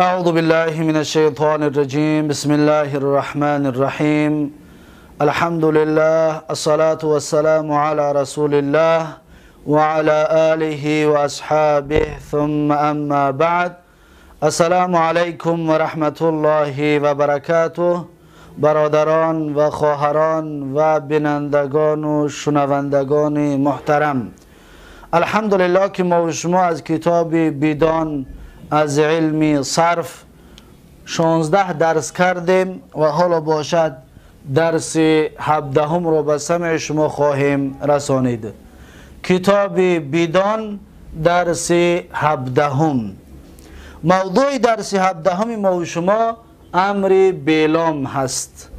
أعوذ بالله من الشيطان الرجيم. بسم الله الرحمن الرحيم. الحمد لله، الصلاة والسلام على رسول الله وعلى آله وأصحابه، ثم أما بعد. السلام علیکم و رحمت الله و برکاته. برادران و خواهران و بینندگان و شنوندگان محترم، الحمدلله که ما و شما از کتاب بیدان از علم صرف 16 درس کردیم و حالا باشد درس 17 رو به سمع شما خواهیم رسانید. کتاب بیدان درس 17. موضوع درس 17 ما و شما امر بیلام هست.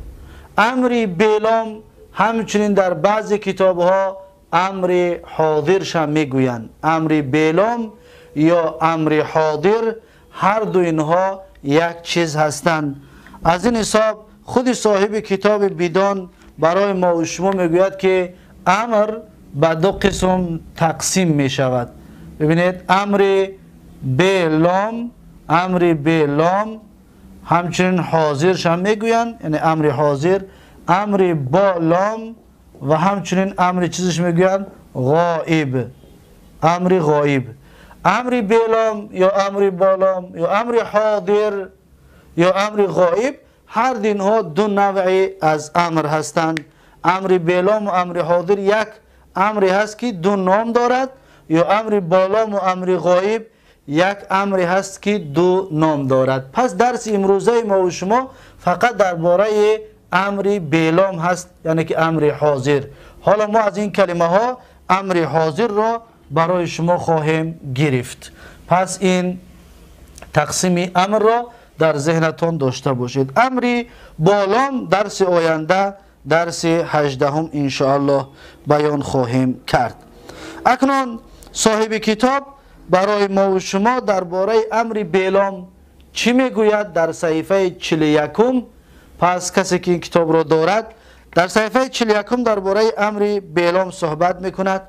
امر بیلام همچنین در بعضی کتاب ها امر حاضرش هم میگویند. امر بیلام یا امر حاضر، هر دو اینها یک چیز هستند. از این حساب خود صاحب کتاب بیدان برای ما و شما میگوید که امر به دو قسم تقسیم می شود. ببینید، امر بیلام، امر بیلام همچنین حاضرش هم میگویند، یعنی امر حاضر، امر با لام و همچنین امر چیزش میگویند غائب، امر غائب. امر بیلام یا امر بالام یا امر حاضر یا امر غائب، هر اینها دو نوع از امر هستند. امر بیلام و امر حاضر یک امری هست که دو نام دارد، یا امر بالام و امر غائب یک امری هست که دو نام دارد. پس درس امروزه ما و شما فقط درباره امر بیلام هست، یعنی که امر حاضر. حالا ما از این کلمه ها امر حاضر را برای شما خواهیم گرفت. پس این تقسیم امر را در ذهنتان داشته باشید. امر بالام درس آینده، درس 18 انشاءالله بیان خواهیم کرد. اکنون صاحب کتاب برای ما و شما درباره امر بیلام چی میگوید در صحیفه 41. پس کسی که این کتاب را دارد در صحیفه 41 درباره امر بیلام صحبت میکند.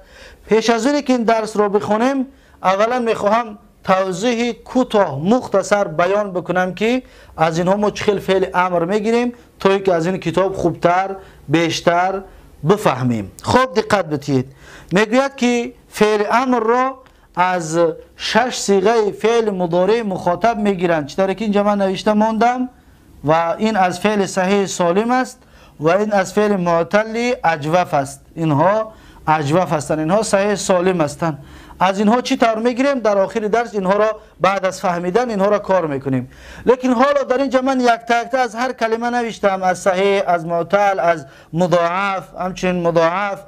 پیش از اینکه که این درس را بخونیم، اولا میخواهم توضیح کوتاه مختصر بیان بکنم که از اینها ما چه فعل امر میگیریم تا اینکه از این کتاب خوبتر بیشتر بفهمیم. خب دقت بدهید. میگوید که فعل امر را از 6 صیغه فعل مضارع مخاطب میگیرند، چطوری که اینجا من نوشته ماندم، و این از فعل صحیح سالم است و این از فعل معتل اجوف است. اینها اجوف هستند، اینها صحیح سالم هستند. از اینها چی طور میگیریم؟ در آخر درس اینها را بعد از فهمیدن اینها را کار میکنیم. لیکن حالا در اینجا من یک تا از هر کلمه نوشتم، از صحیح، از معتل، از مضاعف، همچنین مضاعف،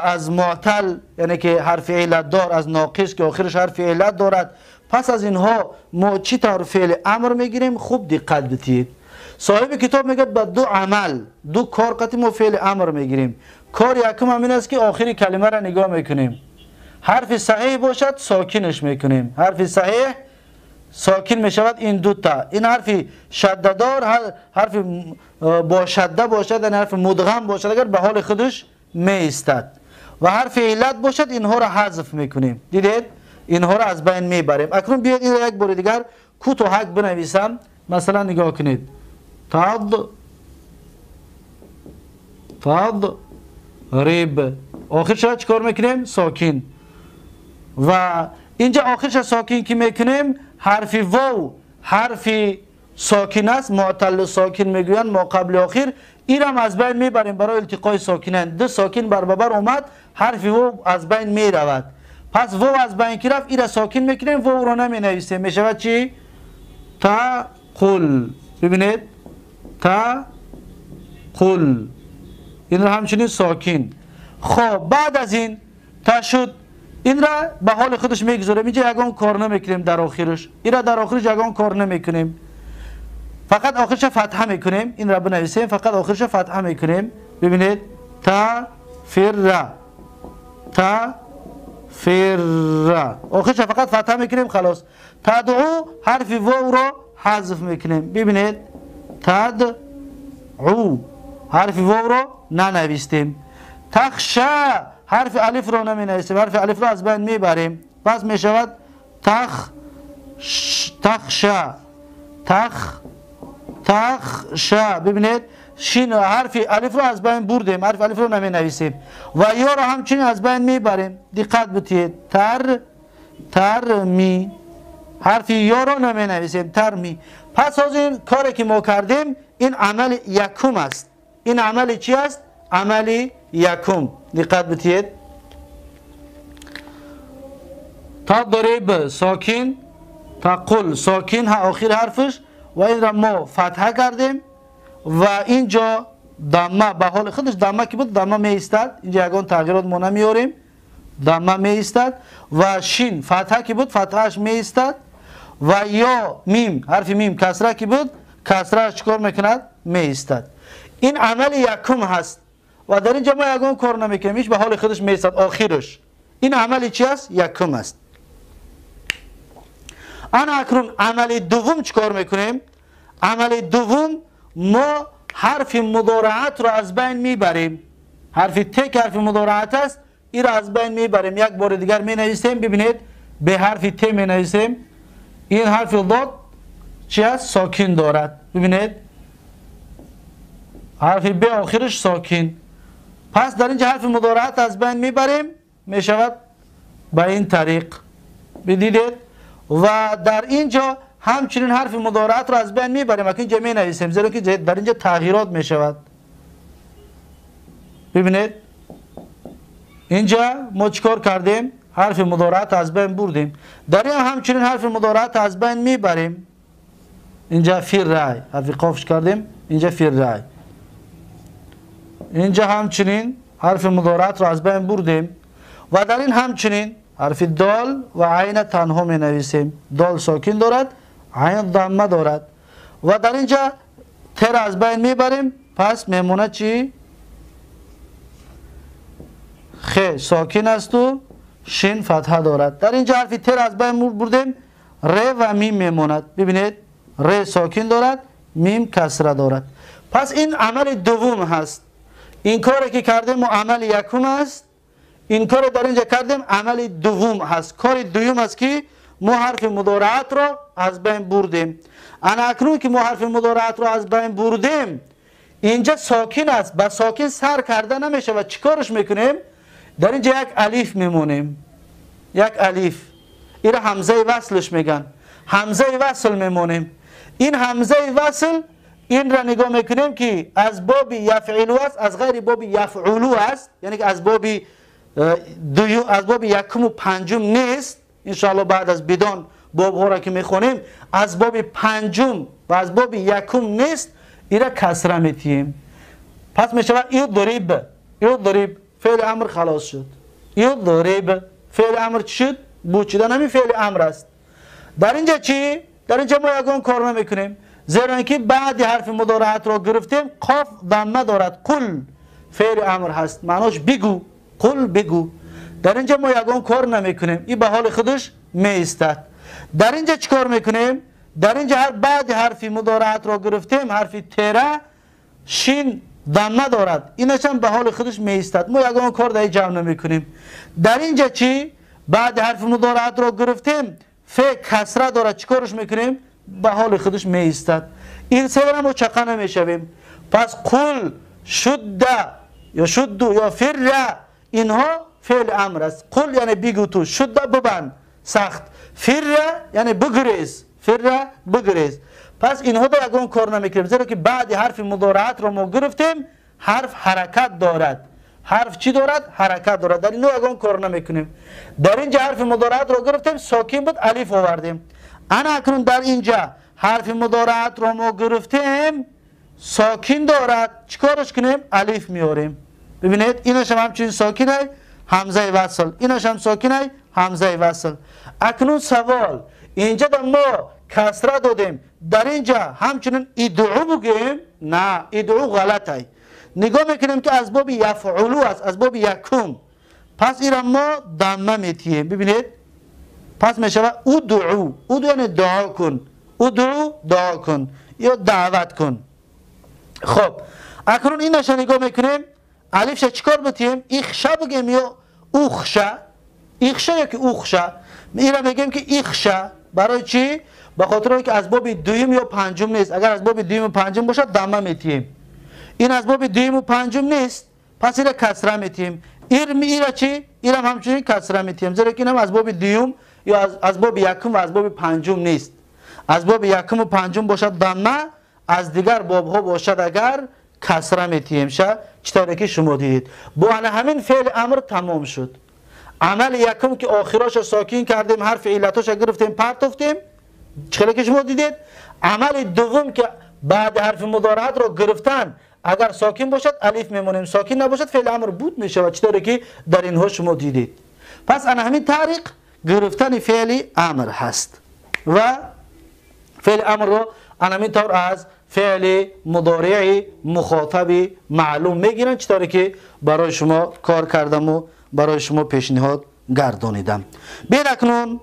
از معتل یعنی که حرف علت دار، از ناقص که آخرش حرف علت دارد. پس از اینها ما چی طور فعل امر میگیریم؟ خوب دقت بدید. صاحب کتاب میگه با دو عمل، دو کار قطعی ما فعل امر میگیریم. کار یکم همین است که آخری کلمه را نگاه میکنیم، حرف صحیح باشد ساکنش میکنیم، حرف صحیح ساکن میشود این دو تا. این حرف شده دار، حرف با شده باشد، این حرف مدغم باشد اگر به حال خودش می ایستد، و حرف علت باشد اینها را حذف میکنیم. دیدید؟ اینها را از بین میبریم. اکنون بیاید این را یک بار دیگر کوتاه بنویسم. مثلا نگاه کنید، تض تض ریب، آخرش را چیکار میکنیم؟ ساکن. و اینجا آخرش ساکن که میکنیم، حرف واو حرف ساکن است، معتل ساکن میگویند ما قبل آخر، این هم از بین میبریم برای التقای ساکنین. دو ساکن بر بر اومد، حرف واو از بین میرود. پس واو از بین که رفت، این را ساکن میکنیم، واو را نمینویسیم، میشود چی؟ تقل. ببینید، تقل، این را همچنین ساکن. خب بعد از این تا شد، این را به حال خودش میگذاریم، اینجا یگان کار نمیکنیم در آخرش، این را در آخرش یگان کار نمیکنیم، فقط آخرش فتحه میکنیم. این را بنویسیم، فقط آخرش فتحه میکنیم. ببینید، تا فر، تا فر، آخرش فقط فتحه میکنیم، خلاص. تدعو حرف واو را حذف میکنیم. ببینید، تدعو حرف واو را ننویستیم. تخشا حرف الف را نمی نویسیم، حرف الف را از بین میبریم. پس میشود تخ تخشى تخ تخشى. ببینید شین حرف الف رو از بین بردیم، حرف الف رو نمی نویسیم و یا رو همچنین از بین میبریم. دقت بتید، تر ترمی، حرف یا رو نمی نویسیم، ترمی. پس از این کاری که ما کردیم این عمل یکم است. این عمل چی است؟ عمل یکم. دقت بتید، تضرب ساکن، تقل ساکن آخر حرفش و این را ما فتحه کردیم و اینجا دمه به حال خودش، دمه که بود دمه می ایستد، اینجا یگان تغییرات ما نمیاریم، دمه می ایستد و شین فتحه که بود فتحهش می ایستد و یا میم، حرف میم کسره که بود کسرهش چیکار میکند؟ می ایستد. این عمل یکم هست و در اینجا ما یگان کار نمیکنیم، هیچ به حال خودش می ایستد آخرش. این عمل چی است؟ یکم است. انا اکنون عمل دوم چیکار میکنیم؟ عمل دوم ما حرف مضارعت رو از بین میبریم. حرف ت که حرف مضارعت است این را از بین میبریم. یک بار دیگر می نویسیم. ببینید به حرف ت می نویسیم. این حرف ضاد چی است؟ ساکن دارد. ببینید حرف ب آخرش ساکن. پس در اینجا حرف مضارعت از بین میبریم، میشود به این طریق. بدیدید و در اینجا همچنین حرف مضارعت را از بین میبریم. اکنون اینجا می نویسیم زیرا که در اینجا تغییرات میشود. ببینید اینجا ما چیکار کردیم؟ حرف مضارعت از بین بردیم. در این همچنین حرف مضارعت از بین میبریم. اینجا فی رای حرف قافش کردیم، اینجا فی رای. اینجا همچنین حرف مضارعت را از بین بردیم و در این همچنین حرف دال و عین تنها می نویسیم. دال ساکن دارد، عین ضمه دارد و در اینجا ت را از بین میبریم. پس میمونه چی؟ خ ساکن است و شین فتحه دارد. در اینجا حرف ت را از بین بردیم، ر و میم میموند. ببینید ر ساکن دارد، میم کسره دارد. پس این عمل دوم هست. این کاری که کردیم عمل یکم است. این کار در اینجا کردیم عمل دوم هست. کار دوم است که ما حرف مضارعت را از بین بردیم. انا اکنون که ما حرف مضارعت را از بین بردیم، اینجا ساکن است، با ساکن سر کرده نمیشه و چیکارش میکنیم؟ در اینجا یک الف میمونیم، یک الف، این را همزه وصلش میگن، همزه وصل میمونیم. این همزه وصل این را نگاه میکنیم که از باب یفعلو است، از غیر باب یفعلو است، یعنی که از باب دویم، از باب یکم و پنجم نیست. انشاءالله بعد از بدان باب ها را که میخونیم از باب پنجم و از باب یکم نیست، این را کسره میتیم. پس میشود اضرب، اضرب فعل امر خلاص شد. اضرب فعل امر چی شد؟ بوچیدن همین فعل امر است. در اینجا چی؟ در اینجا ما یگان کار نمیکنیم، زیرا اینکه بعد حرف مضارعت را گرفتیم، قاف ضمه دارد، قل فعل امر هست، معناش بگو، قل بگو. در اینجا ما یگان کار نمیکنیم، این به حال خودش می ایستد. در اینجا چیکار میکنیم؟ در اینجا هر بعد حرف مضارعت را گرفتیم، حرف تره شین ضمه دارد، اینش هم به حال خودش می ایستد، ما یگان کار در جمع نمیکنیم. در اینجا چی؟ بعد حرف مضارعت را گرفتیم، ف کسره دارد، چیکارش میکنیم؟ به حال خودش می ایستد. این سه را ما چقه نمیشویم. پس قل، شد یا شد یا فر، اینها فعل امر است. قل یعنی بگو تو، شد ببند سخت، فر یعنی بگریز، فر بگریز. پس اینها در یگان کار نمیکنیم، زیرا که بعد حرف مضارعت را ما گرفتیم، حرف حرکت دارد. حرف چی دارد؟ حرکت دارد. در اینو یگان کار نمیکنیم. در اینجا حرف مضارعت را گرفتیم، ساکن بود، الف آوردیم. انا اکنون در اینجا حرف مضارعت را ما گرفتیم، ساکن دارد، چیکارش کنیم؟ الف میاریم. ببینید اینش هم همچنین ساکنه، همزه وصل، اینش هم ساکنه، همزه وصل. اکنون سوال اینجا در ما کسره دادیم، در اینجا همچنین ادعو بگیم؟ نه، ادعو غلطه. نگاه میکنیم که از باب یفعلو است، از باب یکم، پس این را ما ضمه میتیم. ببینید پس میشود ادعو، ادعو یعنی دعا کن، ادعو دعا کن یا دعوت کن. خب اکنون اینش نگاه میکنیم، الفش چیکار بتیم؟ اخشا بگیم یا اوخشا؟ اخشا یا که اوخشا؟ این را میگیم که اخشا، برای چی؟ به خاطر اینکه از باب دوم یا پنجم نیست. اگر از باب دوم و پنجم باشد ضمه میتیم، این از باب دوم و پنجم نیست، پس اینا کسره میتیم. ارمی ایرا چی؟ ایرم همچنین کسره میتیم، زیرا که اینم از باب دوم یا از باب یکم و از باب پنجم نیست. از باب یکم و پنجم باشد ضمه، از دیگر بابها باشد اگر کسره میتیم. شه چطوری که شما دیدید با همین فعل امر تمام شد. عمل یکم که آخراش ساکین کردیم، حرف علتاش گرفتیم پرتفتیم، چطوری که شما دیدید. عمل دوم که بعد حرف مضارعت رو گرفتن، اگر ساکن باشد الف میمونیم، ساکن نباشد فعل امر بود میشود، چطوری که در اینها شما دیدید. پس انا همین طریق گرفتن فعل امر هست و فعل امر رو انا همین طور از فعل مضارع مخاطب معلوم میگیرن، چطوری که برای شما کار کردم و برای شما پیشنهاد گردانیدم. بیاید اکنون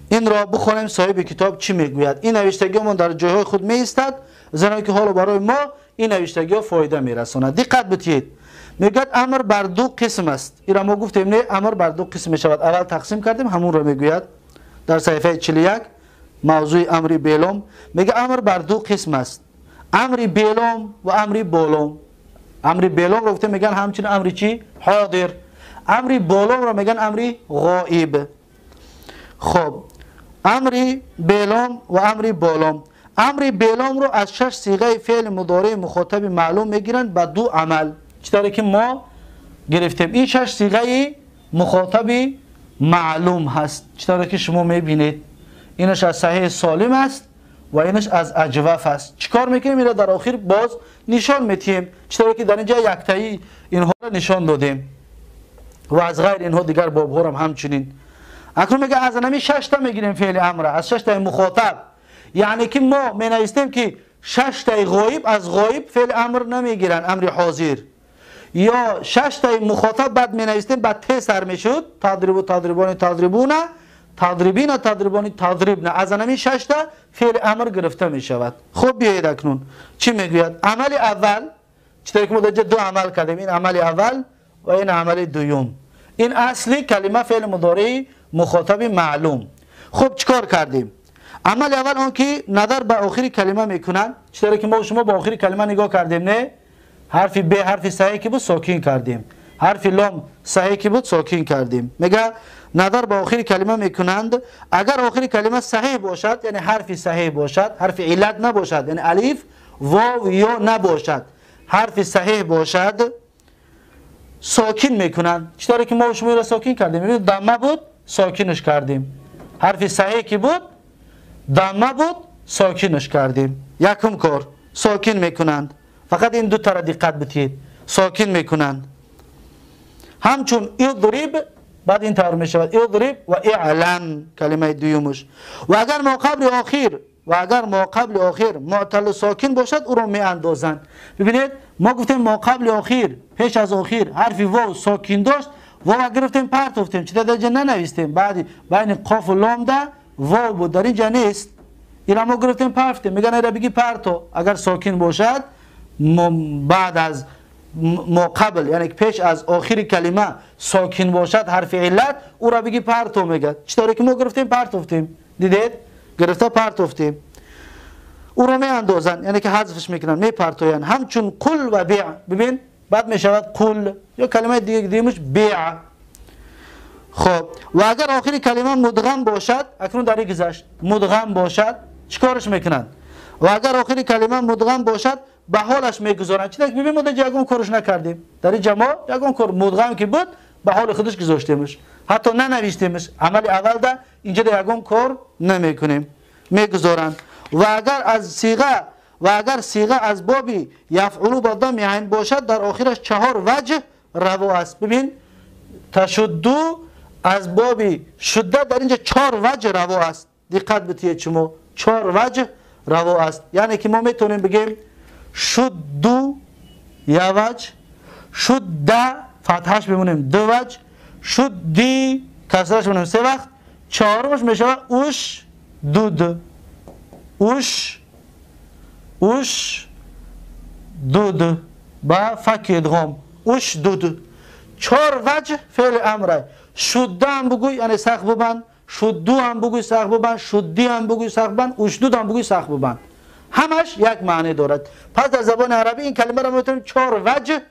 این را بخوانیم صاحب کتاب چی میگوید. این نوشتگیمون در جایهای خود می ایستد، زیرا که حالا برای ما این نوشتگی ها فایده میرساند. دقت بتید، میگوید امر بر دو قسم است. این را ما گفتیم نه، امر بر دو قسم میشود. اول تقسیم کردیم، همون را میگوید در صفحه 41 موضوع امر بیلوم. میگه امر بر دو قسم است، امر بیلوم و امر بالوم. امر بیلوم را گفتیم میگن همچنین امر چی؟ حاضر. امر بالوم را میگن امر غائب. خب امر بیلوم و امر بالوم. امر بیلوم رو از 6 صیغه فعل مضارع مخاطب معلوم میگیرن به دو عمل، چطوری که ما گرفتیم. این 6 صیغه مخاطب معلوم هست، چطوری که شما میبینید. اینش از صحیح سالم است و اینش از اجوف است. چیکار میکنیم؟ اینو در آخر باز نشان میتیم، چطوری که در اینجا یکتایی اینها را نشان دادیم و از غیر اینها دیگر بابها هم همچنین. اکنون میگه از همین 6 تا میگیریم فعل امر، از 6 تا مخاطب، یعنی که ما می نویسیم که 6 تا غایب از غایب فعل امر نمیگیرن، امر حاضر، یا 6 تا مخاطب بعد می نویسیم بعد ت سر میشد، تضرب تضربان تضربون تضربین تضربان تضربن، از همین 6 تا فعل امر گرفته می شود. خب بیایید اکنون چی میگوید؟ عمل اول، چطوری که ما در دو عمل کردیم، این عمل اول و این عمل دوم. این اصلی کلمه فعل مضارع مخاطب معلوم. خب چیکار کردیم؟ عمل اول آن که نظر به آخر کلمه میکنن، چطوری که ما شما با آخر کلمه نگاه کردیم، نه حرف ب حرف صحیح که بود ساکن کردیم، حرف لام صحیح که بود ساکن کردیم. میگه نظر به آخر کلمه میکنند، اگر آخر کلمه صحیح باشد، یعنی حرف صحیح باشد، حرف علت نباشد، یعنی الف واو یا نباشد، حرف صحیح باشد ساکن میکنند. چطوری که ما شما را ساکن کردیم، ببینید ضمه بود ساکنش کردیم، حرف صحیح که بود ضمه بود ساکنش کردیم. یکم کار ساکن میکنند، فقط این دو تا را دقت بدید، ساکن میکنند. همچون اضرب، بعد این طور میشود اضرب و اعلم کلمه دومش. و اگر ما قبل آخر و اگر ما قبل آخر معتل ساکن باشد او را می اندازند. ببینید ما گفتیم ما قبل آخر پیش از آخر حرف واو ساکن داشت، واو گرفتیم پرتفتیم، چرا در اینجا ننویستیم؟ بعد بین قاف و لام ده واو بود، در اینجا نیست، این ما گرفتیم پرتفتیم. میگن اینا بگی پرتو، اگر ساکن باشد بعد از ما قبل، یعنی پیش از آخر کلمه ساکن باشد حرف علت، او را بگی پرتو میگه. چطوری که ما گرفتیم پرتفتیم، دیدید؟ گرفته پرتفتیم، او را می اندازن، یعنی که حذفش میکنن، می پرتوین. همچون قل و بیع، ببین بعد میشود قل یا کلمه دیگه دیمش بیع. خب و اگر آخر کلمه مدغم باشد، اکنون در گذشت مدغم باشد چیکارش میکنن؟ و اگر آخر کلمه مدغم باشد به حالش میگذارن. چون که ببین ما در یگان کارش نکردیم، در این جمع یگان کار مدغم که بود به حال خودش گذاشتیمش، حتی ننوشتیمش. عمل اول ده اینجا در یگان کار نمیکنیم، میگذارن. و اگر از صیغه و اگر صیغه از بابی یفعلو با ضم عین باشد در آخرش 4 وجه روا است. ببین تشدو از بابی شده در اینجا 4 وجه روا است. دقت بتید شما، 4 وجه روا است. یعنی که ما میتونیم بگیم شدو یا وجه، شده فتحش بمونیم 2 وجه، شدی کسرش بمونیم 3 وقت، چهارمش میشه اوش دود، اوش اوش دود با فک ادغام، اوش دود. 4 وجه فعل امره. شده هم بگوی یعنی سخت ببند، شدو هم بگوی سخت ببند، شدی هم بگوی سخت ببند، اشدود هم بگوی سخت ببند، همش یک معنی دارد. پس در زبان عربی این کلمه را میتونیم 4 وجه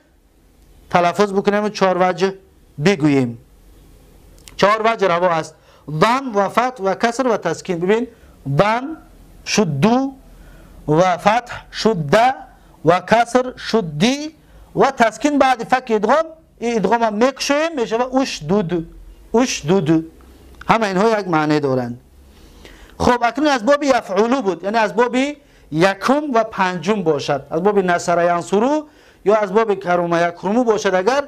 تلفظ بکنیم و 4 وجه بگوییم. 4 وجه روا است: ضم و فتح و کسر و تسکین. ببین، ضم شدو و فتح شده و کسر شدی و تسکین بعد فک ادغام، این ادغام هم میکشیم میشه و اشدود. اشدود همه اینها یک معنی دارند. خب اکنون از باب یفعلو بود، یعنی از باب یکم و پنجم باشد، از باب نصر ینصرو یا از باب کرم یکرمو باشد، اگر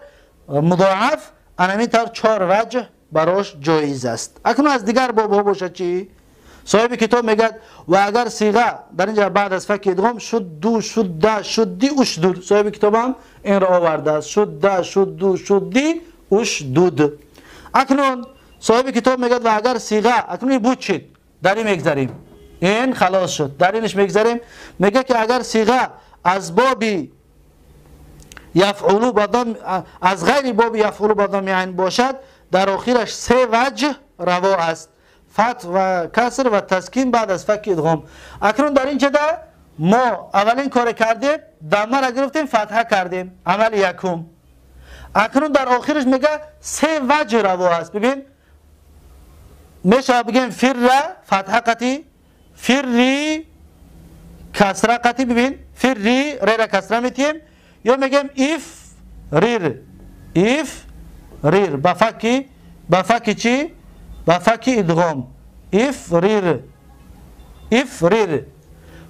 مضاعف انمی طور 4 وجه براش جایز است. اکنون از دیگر باب ها باشد چی؟ صاحب کتاب میگه و اگر صیغه در اینجا بعد از فک ادغام شدو شده شدی اشدود، صاحب کتاب هم این را آورده است: شده شدو شدی اشدود. اکنون صاحب کتاب میگه و اگر صیغه، اکنون این بود شد، در این میگذریم، این خلاص شد، در اینش میگذریم. میگه که اگر صیغه از باب یفعلو بدم، از غیر باب یفعلو بدم عین باشد، در آخرش 3 وجه روا است: فتح و کسر و تسکین بعد از فک ادغام. اکنون در این جدا ما اولین کار کردیم، ضمه را گرفتیم فتحه کردیم، عمل یکم. اکنون در آخرش میگه 3 وجه روا است. ببین، میشه بگیم فر فتحه قطی، فری کسره قطی. ببین، فری ری را کسره میتیم، یا میگیم اف ریر، اف ریر با فکی، با فکی چی؟ با فک ادغام، اف ریر، اف ریر.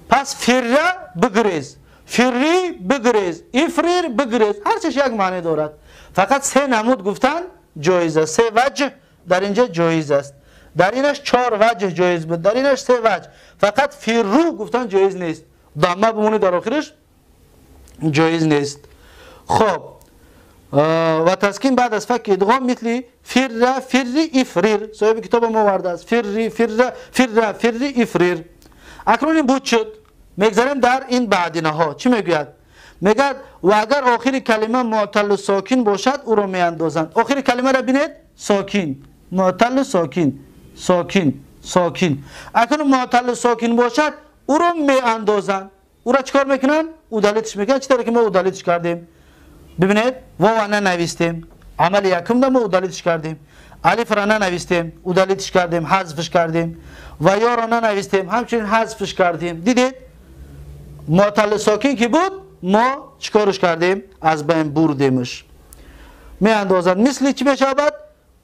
پس فره بگریز، فری بگریز، افریر بگریز، هر چیز یک معنی دارد. فقط 3 نمود گفتن جایز است، 3 وجه در اینجا جایز است. در اینش 4 وجه جایز بود، در اینش 3 وجه. فقط فرو گفتن جایز نیست، ضمه بمونه در آخرش جایز نیست. خب و تسکین بعد از فک ادغام مثل فر فری افریر، صاحب کتاب ما آورده است: فری فر فر فری افریر. اکنون این بود شد، میگذاریم در این بعدینه ها. چی میگوید؟ میگه و اگر آخر کلمه معتل ساکن باشد او را میاندازند. آخر کلمه را بینید، ساکن، معتل ساکن، ساکن، ساکن. اکنون معتل ساکن باشد او را میاندازند. او را چیکار میکنن؟ ادالتش میکنن. چطور که ما ادالتش کردیم؟ ببینید، واو ننویستیم، عمل یکم ده ما ادالتش کردیم، الف را ننویستیم ادالتش کردیم، حذفش کردیم، و یا را ننویستیم همچنین حذفش کردیم. دیدید معتل ساکن که بود ما چیکارش کردیم؟ از بین بردیمش. می اندازند مثل چی میشود؟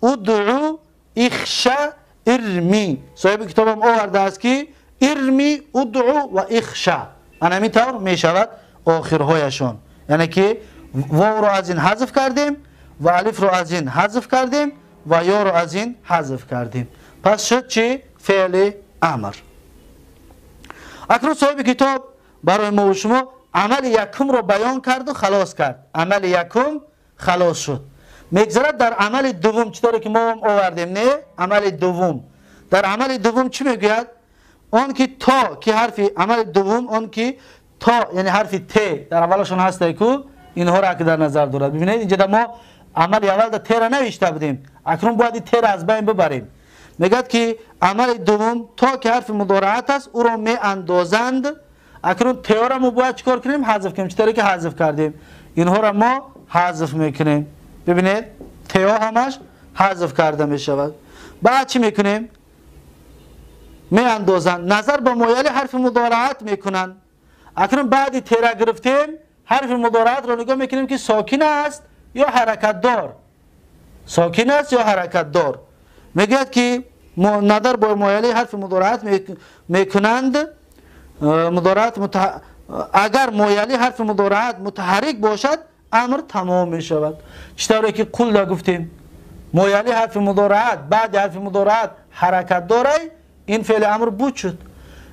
ادعو اخشا ارمی. صاحب کتابم آورده است که ارمی، ادعو و اخشا، همین طور میشود آخرهایشان، یعنی که واو رو از این حذف کردیم و الف رو از این حذف کردیم و یا رو از این حذف کردیم. پس شد چی؟ فعل امر. اکنون صاحب کتاب برای ما و شما عمل یکم رو بیان کرد و خلاص کرد. عمل یکم خلاص شد. میگذرد در عمل دوم، چطوری که ما هم آوردیم، نه؟ عمل دوم. در عمل دوم چی میگوید؟ آن که تا که حرف عمل دوم، آن که تا یعنی حرف ت در اولشون هست کو، اینها را که در نظر دارد. ببینید اینجا ما عمل اول در ت را نوشته بودیم، اکنون باید ت را از بین ببریم. میگد که عمل دوم تا که حرف مضارعت است او را می اندازند. اکنون ت را ما باید چیکار کنیم؟ حذف کنیم. چطوری که حذف کردیم اینها را ما حذف میکنیم. ببینید ت همش حذف کرده می شود. بعد چی میکنیم؟ می اندازند، نظر به مایل حرف مضارعت میکنند. اکنون بعد ت را گرفتیم، حرف مضارعت را نگاه میکنیم که ساکن است یا حرکت دار، ساکن است یا حرکت دار. میگوید که نظر با مایل حرف مضارعت میکنند، مضارعت اگر مایل حرف مضارعت متحرک باشد امر تمام میشود. چطوری که قل گفتیم مایل حرف مضارعت بعد حرف مضارعت حرکت داره، این فعل امر بود شد.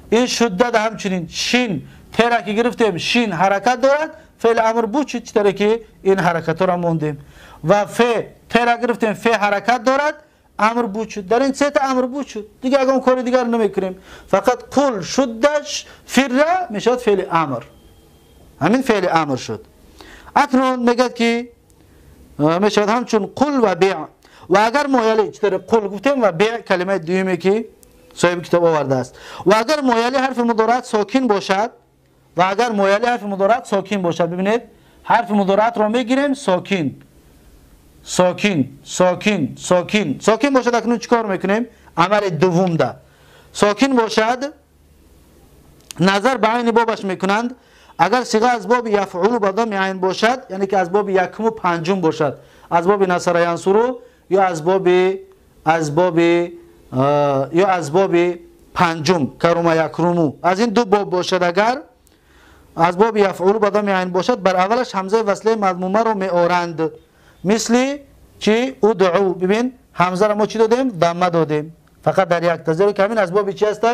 این شده همچنین شین ترا که گرفتیم شین حرکت دارد، فعل امر بود شد. چطوری که این حرکت را موندیم. و ف ترا گرفتیم ف حرکت دارد، امر بود شد. در این سه تا امر بود شد دیگه، اگه کار دیگر نمیکنیم. فقط قل شدش فر میشد فعل امر، همین فعل امر شد. اکنون میگه که میشد همچون قل و بیع. و اگر مایلی چطور قل گفتیم و بیع کلمه دومی که صاحب کتاب آورده است. و اگر مایلی حرف مضارعت ساکن باشد، و اگر مایلی حرف مضارعت ساکن باشد، ببینید حرف مضارعت را میگیریم ساکن ساکن ساکن ساکن ساکن باشد. اکنون چیکار میکنیم؟ عمل دوم ده ساکن باشد نظر به عین بابش میکنند. اگر صیغه از باب یفعل با ضم عین باشد، یعنی که از باب یکم و پنجم باشد، از باب نصر ینصرو یا از باب پنجم کرم یکرمو، از این دو باب باشد، اگر از باب یفعل با ضم عین باشد بر اولش همزه وصله مضمومه رو میآورند، مثل چی؟ ادعو. ببین همزه را ما چی دادیم؟ ضمه دادیم فقط در یک تا، زیرا که همین از باب چی هست؟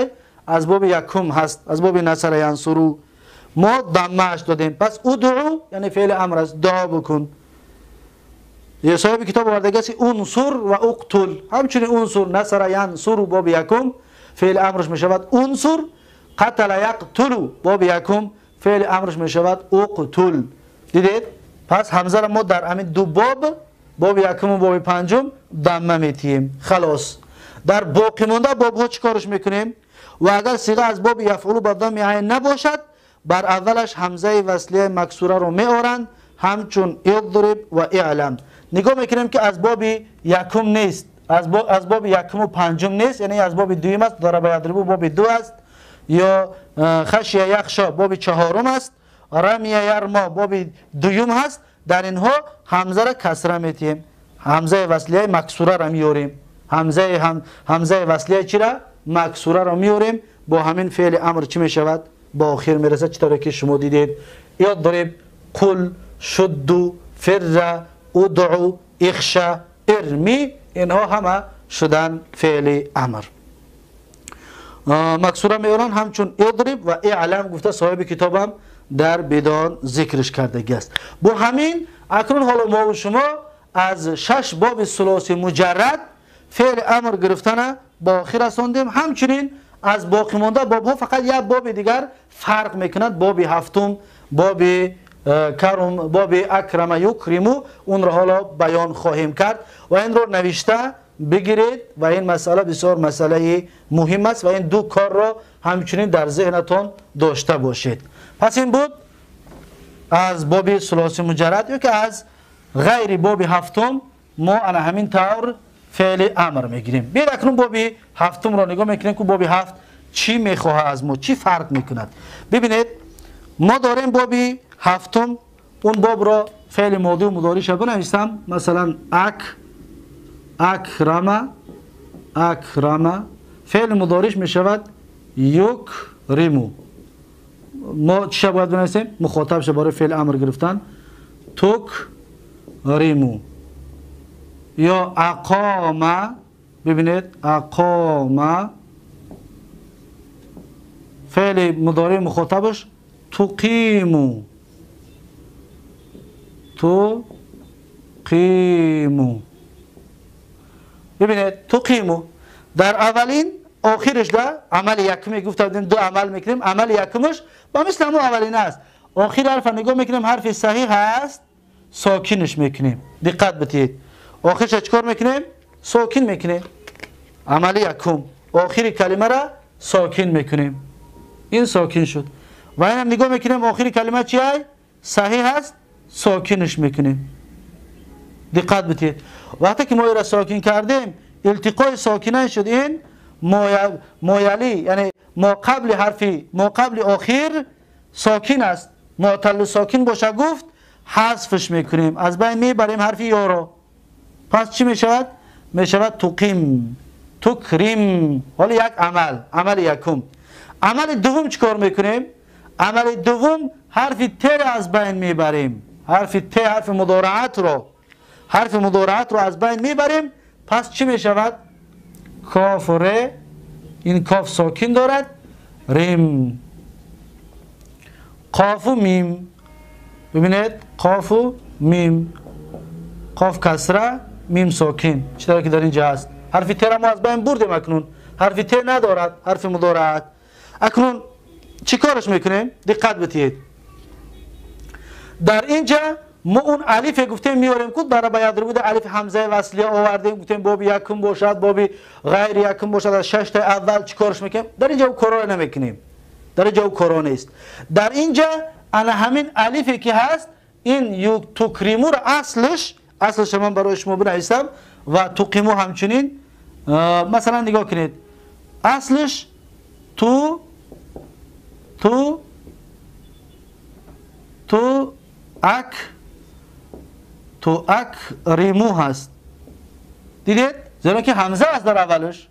از باب یکم هست، از باب نصر ینصرو ما ضمه اش دادیم. پس ادعو یعنی فعل امر است، دعا بکن. یه صاحب کتاب آورده است انصر و اقتل، همچنین انصر نصر ینصر باب یکم فعل امرش میشود انصر، قتل یقتل باب یکم فعل امرش میشود اقتل. دیدید؟ پس همزه را ما در همین دو باب، باب یکم و باب پنجم ضمه میتیم. خلاص در باقی مانده باب ها چیکارش میکنیم؟ و اگر صیغه از باب یفعل با ضم عین نباشد بر اولش همزه وصلیه مکسوره رو میآورند، همچون اضرب و اعلم. نگاه میکنیم که از باب یکم نیست، از باب یکم و پنجم نیست، یعنی از باب دوم است، ضرب یضرب باب دو است، یا خشیه یخشا باب چهارم است، رمی یرما باب دوم هست. در اینها همزه را کسره میتیم، همزه وصلیه مکسوره را میوریم، همزه وصلیه چی را؟ مکسوره را میوریم. با همین فعل امر چی میشود؟ با آخر میرسه، چطوری که شما دیدید اضرب، قل، شد، فر، ادعو، اخشا، ارمی، اینها همه شدن فعل امر. مکسوره میورن همچون اضرب و اعلم گفته صاحب کتابم در بدان ذکرش کردگی است. با همین اکنون حالا ما و شما از شش باب ثلاثی مجرد فعل امر گرفتن با آخر رساندیم. همچنین از باقی مانده باب ها فقط یک باب دیگر فرق میکند، باب هفتم، باب کرم، باب اکرم یکرمو، اون را حالا بیان خواهیم کرد و این رو نوشته بگیرید و این مسئله بسیار مسئله مهم است و این دو کار را همچنین در ذهنتان داشته باشید. پس این بود از باب ثلاثی مجرد یا که از غیر باب هفتم ما انا همین طور فعل امر میگیریم. بیاید اکنون باب هفتم را نگاه میکنیم که باب هفت چی میخواه از ما، چی فرق میکند. ببینید ما داریم باب هفتم، اون باب را فعل ماضی و مضارعش بنویسم، مثلا اکرم، اکرم فعل مضارعش میشود یکرمو. ما چی باید بنویسیم؟ مخاطب شه برای فعل امر گرفتن تکرمو یا اقام. ببینید اقام فعل مضارع مخاطبش تقیمو، تقیمو. ببینید تقیمو در اولین آخرش ده عمل یکمی گفته بودیم دو عمل میکنیم، عمل یکمش با مثل همون اولین است. آخر حرف نگاه میکنیم حرف صحیح هست ساکنش میکنیم. دقت بدید آخرش چیکار میکنیم؟ ساکن میکنیم. عمل یکم آخر کلمه را ساکن میکنیم، این ساکن شد. و اینم نگاه میکنیم آخر کلمه چیه؟ صحیح هست ساکنش میکنیم. دقت بدید وقتی که ما را ساکن کردیم التقای ساکنه شد، این مایلی یعنی ما قبل حرفی ما قبل آخر ساکن است، معتل ساکن باشه گفت حذفش میکنیم، از بین میبریم حرف یا را. پس چی میشود؟ میشود تقیم، تکریم. حالا یک عمل، عمل یکم. عمل دوم چیکار میکنیم؟ عمل دوم حرف ت را از بین میبریم، حرف ت حرف مضارعت را، حرف مضارعت را از بین میبریم. پس چی میشود؟ کاف ر، این کاف ساکن دارد، ریم، قاف و میم. ببینید قاف و میم، قاف کسره، میم ساکن، چطور که در اینجا هست. حرف ت را ما از بین بردیم، اکنون حرف ت ندارد حرف مضارعت. اکنون چی کارش میکنیم؟ دقت بدهید در اینجا ما اون الف گفتیم میاریم کد برای بیاد رو بوده الف همزه وصلیه آوردیم، گفتیم باب یکم باشد، باب غیر یکم باشد، از 6 تا اول چیکارش میکنیم؟ در اینجا او کارا نمیکنیم، در اینجا او کارا نیست. در اینجا انا همین الفی که هست این تکریمو رو اصلش من برای شما بنویسم و تقیمو همچنین. مثلا نگاه کنید اصلش تو تو تو اک تو اکریمو هست. دیدید؟ زیرا که همزه است در اولش.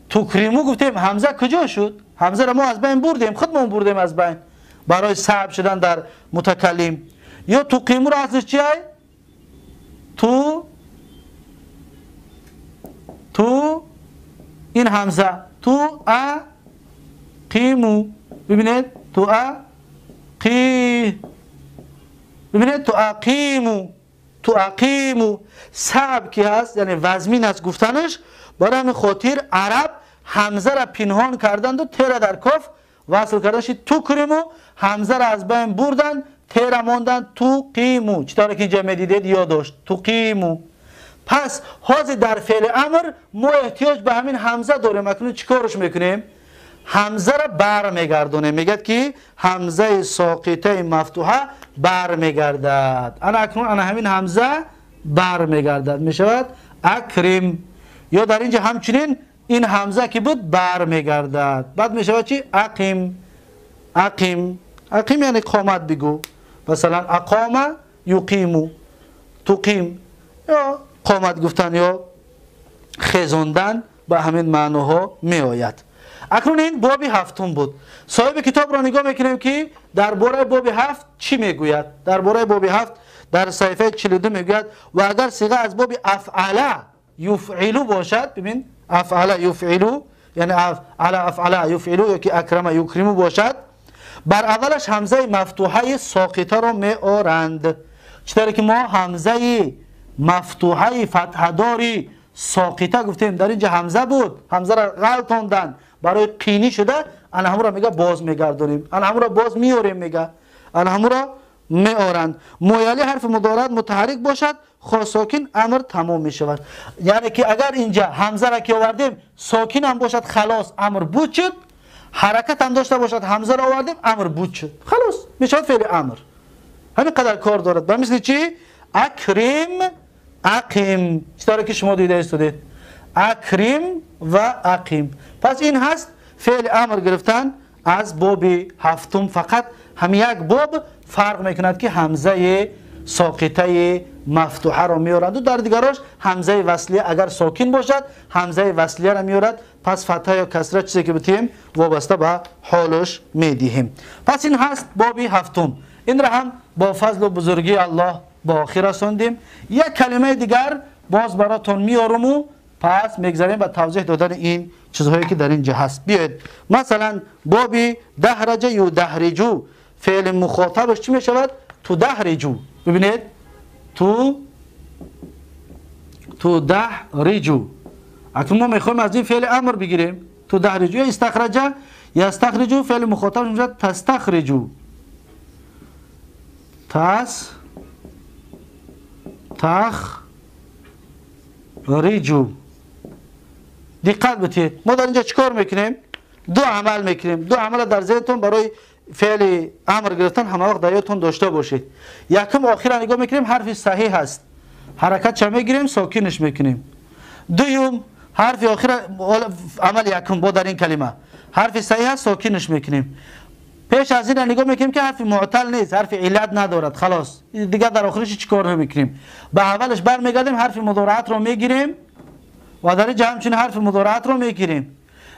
تکریمو گفتیم همزه کجا شد؟ همزه را ما از بین بردیم، خودمون بردیم از بین برای صعب شدن در متکلم. یا تقیمو را اصلش چیه؟ تو تو این همزه تو ا قیمو. ببینید تو ا قی، ببینید تو اقیمو، تو اقیمو صعب که هست، یعنی وزمین است گفتنش. برای همین خاطر عرب همزه را پنهان کردند و ت را در کاف وصل کردن شد تو کریمو، همزه را از بین بردن، ت را ماندن تو قیمو. چطور که اینجا میدیدید یاد داشت تو قیمو. پس حاضر در فعل امر ما احتیاج به همین همزه داریم. اکنون چیکارش میکنیم؟ همزه را بر میگردونیم. میگد که همزه ساقطه مفتوحه بر میگردد. انا اکنون انا همین همزه بر میگردد، میشود اکریم. یا در اینجا همچنین این همزه که بود بر میگردد، بعد میشود چی؟ اقیم. اقیم، اقیم یعنی قامت بگو. مثلا اقام یقیمو، تقیم، یا قامت گفتن یا خزاندن به همین معناها می آید. اکنون این باب هفتم بود. صاحب کتاب را نگاه میکنیم که درباره باب هفت چی میگوید. درباره باب هفت در صفحه 42 میگوید و اگر صیغه از باب افعل یفعلو باشد، ببین افعل یفعلو یعنی افعل افعل یفعلو یا که اکرم یکرمو باشد، بر اولش همزه مفتوحه ساقطه را می آرند. چطوری که ما همزه مفتوحه فتحه داری ساقطه گفتیم، در اینجا همزه بود، همزه را غلطاندن برای قینی شده، انا همون را میگه باز میگردونیم، انا همون را باز میاریم، میگه انا همون را میارند. مویلی حرف مضارع متحرک باشد، خا ساکن امر تمام میشود. یعنی که اگر اینجا همزه را که آوردیم ساکن هم باشد خلاص امر بود شد، حرکت هم داشته باشد همزه را آوردیم امر بود شد، خلاص میشود فعل امر. همین قدر کار دارد. به مثل چی؟ اکریم اقیم، چطوری که شما دیده استودید اکریم و اقیم. پس این هست فعل امر گرفتن از باب هفتم. فقط هم یک باب فرق میکند که همزه ساقطه مفتوحه را میارند و در دیگراش همزه وصلیه اگر ساکن باشد همزه وصلیه را میارد. پس فتحه یا کسره چیزی که بتیم وابسته به حالش میدهیم. پس این هست باب هفتم. این را هم با فضل و بزرگی الله با آخر رساندیم. یک کلمه دیگر باز براتون میارم و پس میگذاریم به توضیح دادن این چیزهایی که در اینجا هست. بیاید مثلا باب دهرجه یا دهرجو، فعل مخاطبش چی میشود؟ تو دهرجو. ببینید تو دهرجو. اکنون ما میخوایم از این فعل امر بگیریم. تو دهرجو یا استخرجه یستخرجو، فعل مخاطبش میشود تستخرجو. تس تخ ریجو. دقت بدید ما در اینجا چیکار میکنیم؟ دو عمل میکنیم. دو عمل در ذهنتون برای فعل امر گرفتن همه وقت در یادتون داشته باشید. یکم آخر نگاه میکنیم حرف صحیح هست، حرکت چه میگیریم؟ ساکنش میکنیم. دوم حرف آخر عمل یکم با در این کلمه حرف صحیح هست، ساکنش میکنیم. پیش از این نگاه میکنیم که حرف معتل نیست، حرف علت ندارد، خلاص دیگه در آخرش چیکار نمیکنیم. به اولش برمیگردیم حرف مضارعت رو میگیریم و در اینجا همچنین حرف مضارعت رو میگیریم.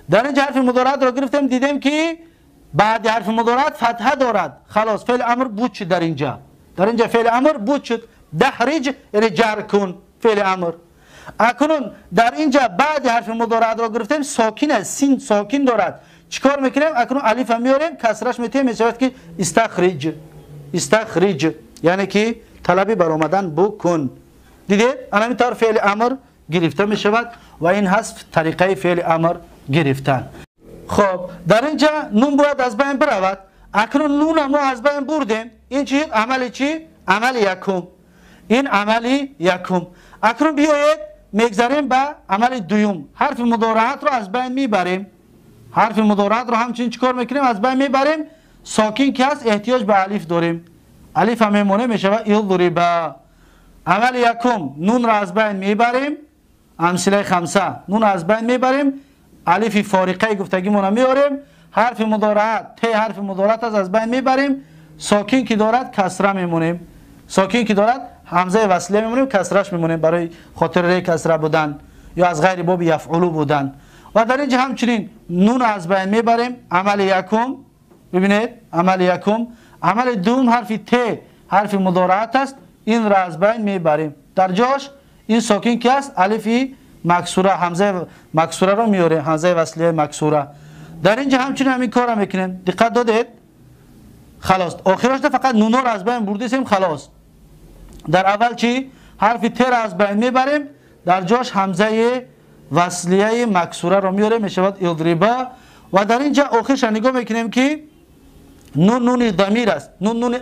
در اینجا حرف مضارعت رو گرفتیم، دیدیم که بعد حرف مضارعت فتحه دارد، خلاص فعل امر بود شد. در اینجا در اینجا فعل امر بود شد. دحرج یعنی جر کن، فعل امر. اکنون در اینجا بعد حرف مضارعت رو گرفتیم، ساکن است، سین ساکن دارد. چیکار میکنیم؟ اکنون الف هم میاریم کسرش میتیم، میشود که استخرج. استخرج یعنی که طلبی برآمدن بکن. دیدید؟ همین طور فعل امر گرفته میشود و این هست طریقه فعل امر گرفتن. خب در اینجا نون باید از بین برود. اکنون نون ما از بین بردیم. این چی؟ عمل چی؟ عمل یکم. Ин амали якум. Акнун биёед мегзарем ба амали дуюм. Ҳарфи мудораатро аз байн мебарем. Ҳарфи мудораатро ҳамчунин чӣ кор мекунем? Аз байн мебарем. Сокин ки ҳаст, эҳтиёҷ ба алиф дорем. Алиф ҳам мемонем, мешавад иضриба. Амали якум, нунро аз байн мебарем. Амсилаи хамса, нун аз байн мебарем. Алифи фориқаи гуфтагимонро меорем. Ҳарфи мудораат, т ҳарфи мудораат аст, аз байн мебарем. Сокин ки дорад, касра мемонем. Сокин ки дорад, ҳамзаи васлия мемонем, касраш мемонем барои хотири касра будан ё аз ғайри боби яфъулу будан. Ва дар инҷа ҳамчунин нун аз байн мебарем. Амали якум, бибинед, амали якум. Амали дуюм, ҳарфи т ҳарфи мудораат аст, инро аз байн мебарем. Дар ҷош ин сокин ки аст, алифи максура, ҳамзаи максураро меорем, ҳамзаи васлияи максура. Дар инҷа ҳамчунин ҳамин корро мекунем. Диққат додед? Халос. Охирашда фақат нунҳоро аз байн бурдисем, халос. Дар аввал чӣ? Ҳарфи т-ро аз байн мебарем, дар ҷош ҳамзаи васлияи максураро меорем, мешавад идриба. Ва дар инҷа охирша нигоҳ мекунем ки нун нуни дамир аст, нун нуни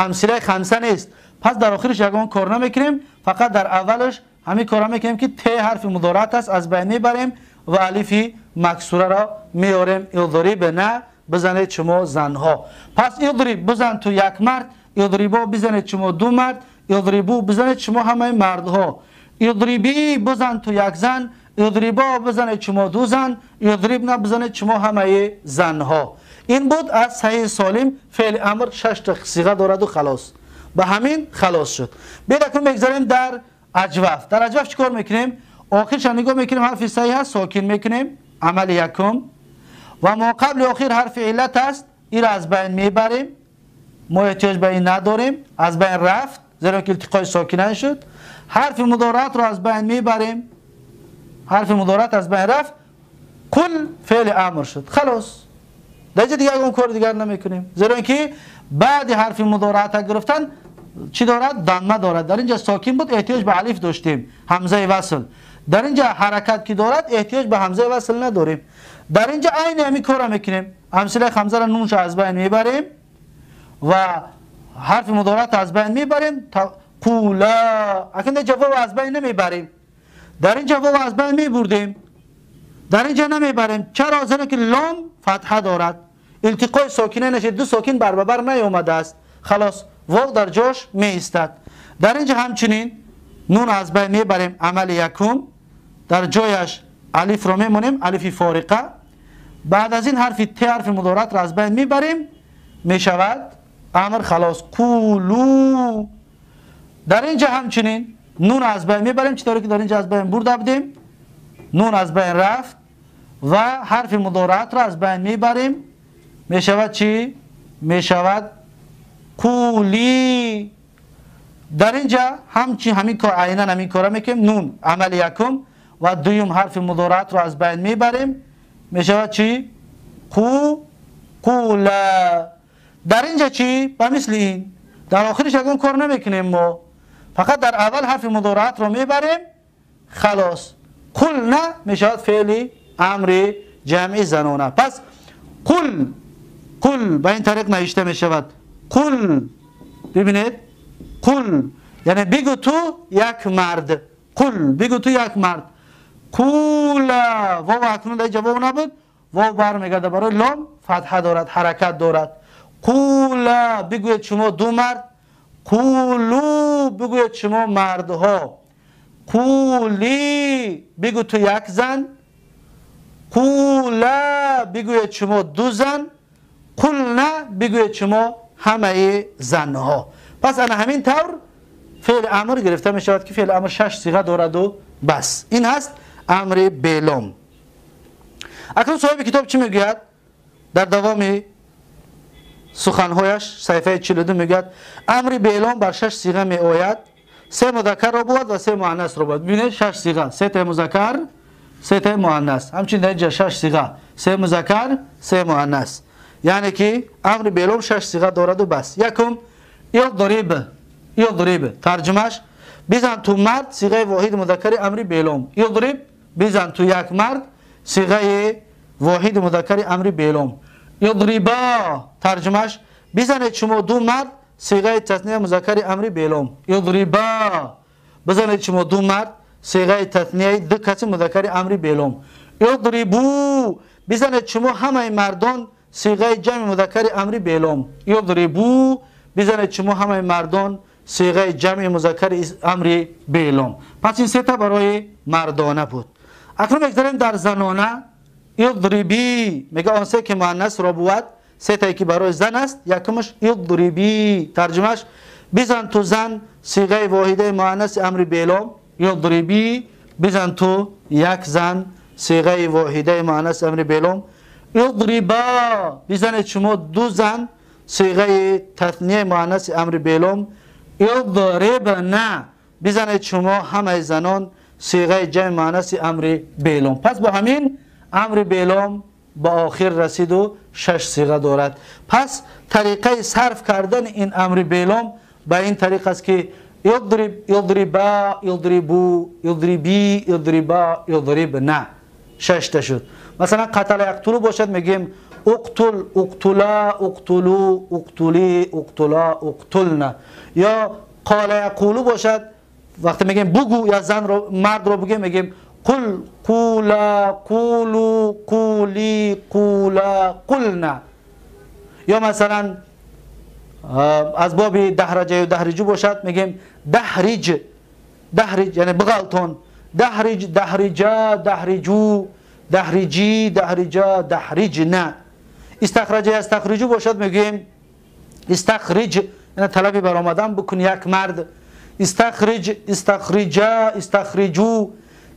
амсилаи хамса нест. Пас дар охираш ягон кор намекунем, фақат дар аввалаш ҳамин корро мекунем ки т ҳарфи мудораат аст, аз байн мебарем ва алифи максураро меорем. Идрибна, бизанед шумо занҳо. Пас идриб бизан ту як мард, идрибо бизанед шумо ду мард, идрибу бизанед шумо ҳамаи мардҳо. Идрибӣ бизан ту як зан, идрибо бизанед шумо ду зан, идрибна бизанед шумо ҳамаи занҳо. Ин буд аз саҳиҳи солим. Феъли амр шаш та сиға дораду халос. Ба ҳамин халос шуд. Биёед акнун мегзарем дар аҷваф. Дар аҷваф чӣ кор мекунем? Охирша нигоҳ мекунем, ҳарфи саҳиҳ аст, сокин мекунем, амали якум. Ва мо қабли охир ҳарфи иллат аст, инро аз байн мебарем. Мо эҳтиёҷ ба ин надорем, аз байн рафт, зеро ки илтиқои сокинан шуд. Ҳарфи мудораатро аз байн мебарем. Ҳарфи мудораат аз байн рафт, қул феъли амр шуд. Халос. Дар инҷа дигар ягон кори дигар намекунем, зеро ки баъди ҳарфи мудораата гирифтан чӣ дорад? Дамма дорад. Дар инҷа сокин буд, эҳтиёҷ ба алиф доштем, ҳамзаи васл. Дар инҷа ҳаракат ки дорад, эҳтиёҷ ба ҳамзаи васл надорем. Дар инҷа айни ҳамин корро мекунем. Амсилаи ҳамзаро нунша аз байн мебарем ва ҳарфи мудораат аз байн мебарем. Қула. Акнун дар инҷа вов аз байн намебарем. Дар инҷа вов аз байн мебурдем. Дар инҷа намебарем. Чаро? Зеро ки лом фатҳа дорад. Илтиқои сокина нашид, ду сокин барбабар наёмадааст. Халос, вов дар ҷош меистад. Дар инҷа ҳамчунин нун аз байн мебарем, амали якум. Дар ҷояш алифро мемонем, алифи фориқа. Баъд аз ин ҳарфи т ҳарфи мудораатро аз байн мебарем, мешавад амр, халос. Қулу. Дар инҷа ҳамчунин нун аз байн мебарем, чӣ тавре ки дар инҷа аз байн бурда будем. Нун аз байн рафт ва ҳарфи мудораатро аз байн мебарем, мешавад чӣ? Мешавад қули. Дар инҷа ҳамчин ҳамин кор, айнан ҳамин корро мекунем. Нун амали якум ва дуюм ҳарфи мудораатро аз байн мебарем, мешавад чӣ? Қу, қула. Дар инҷа чӣ? Ба мисли ин. Дар охириш ягон кор намекунем мо. Фақат дар аввал ҳарфи мудораатро мебарем, халос. Қулна мешавад феъли амри ҷамъи занона. Пас қул, қул ба ин тариқ навишта мешавад. Қул. Бибинед? Қул. Яъне бигӯ ту як мард. Қул, бигӯ ту як мард. Қула. Вов акнун дар инҷа вов набуд. Вов бармегардад барои лом, фатҳа дорад, ҳаракат дорад. Қула, бигӯед шумо ду мард. Қулу, бигӯед шумо мардҳо. Қули, бигӯ ту як зан. Қула, бигӯед шумо ду зан. Қулна, бигӯед шумо ҳамаи занҳо. Пас ана ҳамин тавр феъли амр гирифта мешавад ки феъли амр шаш сиға дораду бас. Ин ҳаст амри белом. Акнун соҳиби китоб чӣ мегӯяд? Дар давоми суханҳояш саҳифаи 42 мегӯяд: амри беэлом бар шаш сиға меояд, се музаккарро бувад ва се муаннасро бувад. Бибинед, шаш сиға, се таи музаккар, се таи муаннас. Ҳамчунин дар инҷа шаш сиға, се музаккар, се муаннас. Яъне ки амри беэлом шаш сиға дораду бас. Якум, идриб, идриб тарҷумаш бизан ту мард, сиғаи воҳиди музаккари амри беэлом. Идриб, бизан ту як мард, сиғаи воҳиди музаккари амри беэлом. Идриба тарҷумаш бизанед шумо ду мард, صيغه تثنیه مذکر امری بیلوم. اضربا بزنید شما دو مرد، صيغه تثنیه دو کسی مذکر امری بیلوم. اضربو بزنید شما همه مردان، صيغه جمع مذکر امری بیلوم. اضربو بزنید شما همه مردان، صيغه جمع مذکر امری بیلوم. پس این سه تا برای مردانه بود. اکنون میگذاریم در زنانه. اضربی میگه آن سه که مؤنث را بود، سه تایی که برای زن است. یکمش اضربی، ترجمهش بزن تو زن، صيغه واحده مؤنث امر بیلوم. اضربی بزن تو یک زن، صيغه واحده مؤنث امر بیلوم. اضربا بزنید شما دو زن، صيغه تثنیه مؤنث امر بیلوم. اضربنا بزنید شما همه زنان، صيغه جمع مؤنث امر بیلوم. پس با همین امر بیلوم با آخر رسید و 6 صيغه دارد. پس طریقه صرف کردن این امر بیلوم به این طریق است که اضرب، اضربا، اضربو، اضربی، اضربا، اضربنا، 6 تا شد. مثلا قتل یقتلو باشد میگیم اقتل، اقتلا، اقتلو، اقتلی، اقتلا، اقتلنا. یا قال یقولو باشد، وقتی میگیم بگو یا زن رو مرد رو بگیم میگیم قل، قولا، قولو، قولی، قولا، قلنا. یا مثلا از باب دهرجه و دهرجو باشد میگیم دهرج، دهرج یعنی بغلطون، دهرج، دهرجا، دهرجو، دهرجی، دهرجا، دهرجنا. استخرجه استخرجو باشد میگیم استخرج یعنی طلبی برآمدن بکن یک مرد، استخرج، استخرجا، استخرجو،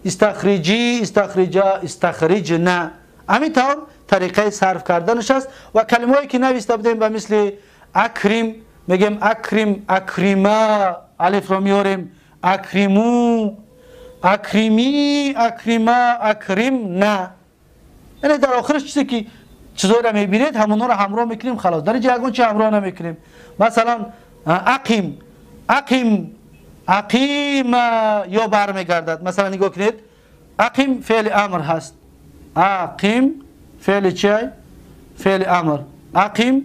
استخرجی، استخرجا، استخرجنا. همین طور طریقه صرف کردنش است. و کلمه هایی که نویسته بودیم به مثل اکریم میگیم اکریم، اکریما، الف رو میاریم، اکریمو، اکریمی، اکریما، اکریمنا. یعنی در آخرش چیزی که چیزایی رو میبینید همونا رو همراه میکنیم خلاص. در اینجا یگان چی همراه نمیکنیم. مثلا اقیم، اقیم، اقیم یا برمیگردد. مثلا نگاه کنید اقیم فعل امر هست. اقیم فعل چی؟ فعل امر. اقیم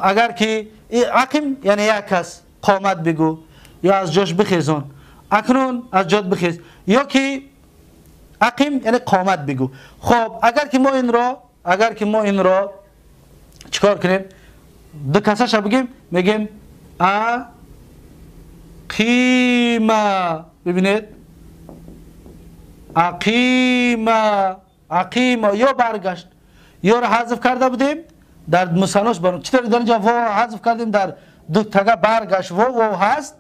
اگر که اقیم یعنی یک کس قامت بگو یا از جاش بخیزون، اکنون از جات بخیز، یا که اقیم یعنی قامت بگو. خب اگر که ما این را چیکار کنیم، دو کسش بگیم میگیم اقیما. ببینید اقیما، اقیما یا برگشت، یا را حذف کرده بودیم در مثناش برون. چطور در اینجا واو حذف کردیم در دو تگه برگشت، واو واو هست،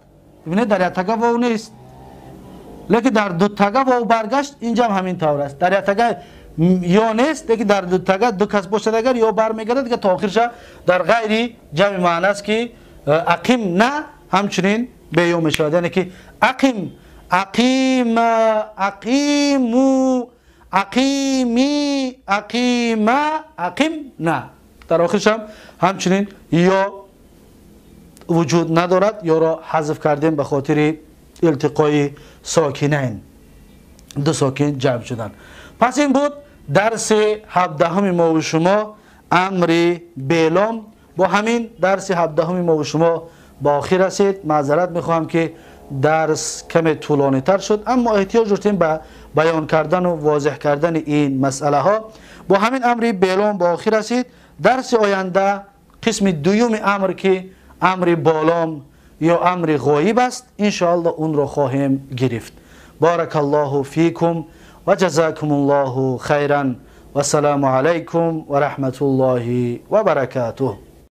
ببینید در یک تگه واو نیست، لیکن در دو تگه واو برگشت. اینجا هم همین طور است، در یک تگه یا نیست، لیکن در دو تگه دو کس باشد اگر یا برمیگرده که تا آخرش در غیر جمع معنی است که اقیم نه همچنین به یا میشود. یعنی که اقیم، اقیم، اقیمو، اقیمی، اقیما، اقیم نه، در آخرش هم همچنین یا وجود ندارد، یا را حذف کردیم به خاطر التقای ساکنین، دو ساکن جمع شدن. پس این بود درس 17 ما و شما، امر بیلام. با همین درس 17 ما و شما با آخر رسید. معذرت میخواهم که درس کم طولانی تر شد، اما احتیاج داشتیم به بیان کردن و واضح کردن این مسئله ها. با همین امر بیلام با آخر رسید. درس آینده قسم دوم امر که امر بالام یا امر غایب است، انشاءالله اون را خواهیم گرفت. بارک الله فیکم و جزاکم الله خیرا و السلام علیکم و رحمت الله و برکاته.